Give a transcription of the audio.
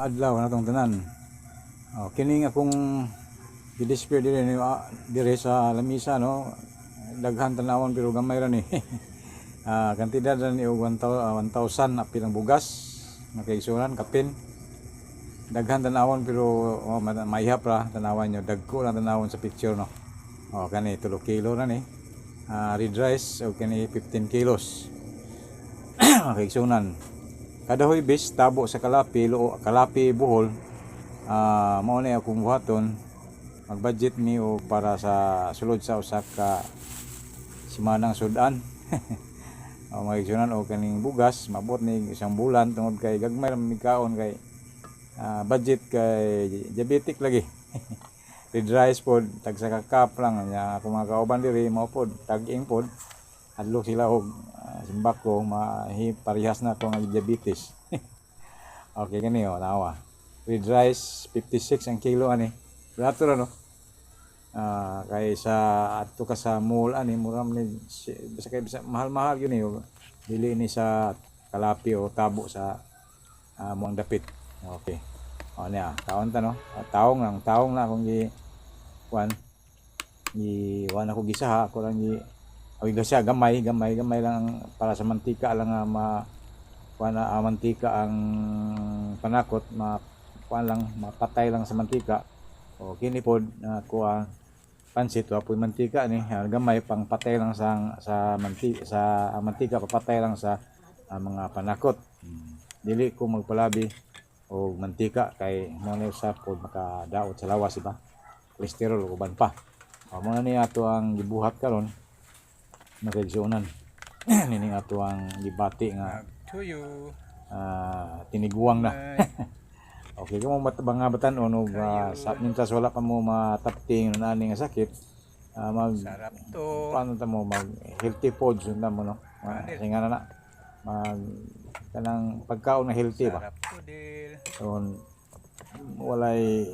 Adlaw natong tanan. Oh, kining akong gi-display dire ni dire sa lamisa, no. Daghan tanawon pero gamay ra ni. Kantidad ra ni og 1,000 apil ang bugas, mga kaigsuonan, kapin. Daghan tanawon pero oh, maihap ra tanawan nyo. Dagko lang tanawon sa picture, no. Oh, kani 3 kilo na ni. Red rice og kani 15 kilos. Mga kaigsuonan. Kada Huwebes tabo sa Kalapi, Kalapi, Bohol. Mao na akong buhaton. Mag-budget mi og para sa sulod sa usa ka simanang sudan. O, mga kaigsuonan, og kaning bugas mabot ni isang bulan tungod kay gagmay ra mi kaon kay budget kay diabetic lagi. Red rice pod tagsa ka cup lang nya. Akong mga kauban diri mao pod tag-ing pod, hadlok sila og simbako mahi parehas na ako nga diabetes. Okay, kani oh, nawa. Red rice, 56 ang kilo ani. Barato ra, no? Kay sa adto ka sa mall ani, mura man ni basta kay bisa mahal-mahal yun eh. Dili ni sa Kalapi o tabo sa muang dapit. Okay. O niya, kaon ta, no. Taong lang, taong na akong gi kuan gi kuan ako gisaha, ako lang gi o gisa gamay, gamay, gamay lang para sa mantika lang nga ma kuan na mantika ang panakot, ma kuan lang, mapatay lang sa mantika. O kini pod na kuha pansit, wa poy mantika ni. Gamay pang patay lang sa mantika, sa ang mantika papatay lang sa mga panakot. Dili ko magpalabi og mantika kay mo na usa pod makadaot sa lawas, diba? Cholesterol ug uban pa. O, mo na ni ato ang gibuhat karon, mga kaigsuonan. Nining ato ang gibati nga Tuyo. Tiniguang na. Ay, Okay, kung mo mga batan-on og sa mintras wala pa mo matapting ani nga sakit, mag sarap to. Paano ta mo mag healthy foods unta mo, no? Nga na na mag kanang pagkaon na healthy ba. Sarap to, Del. So walay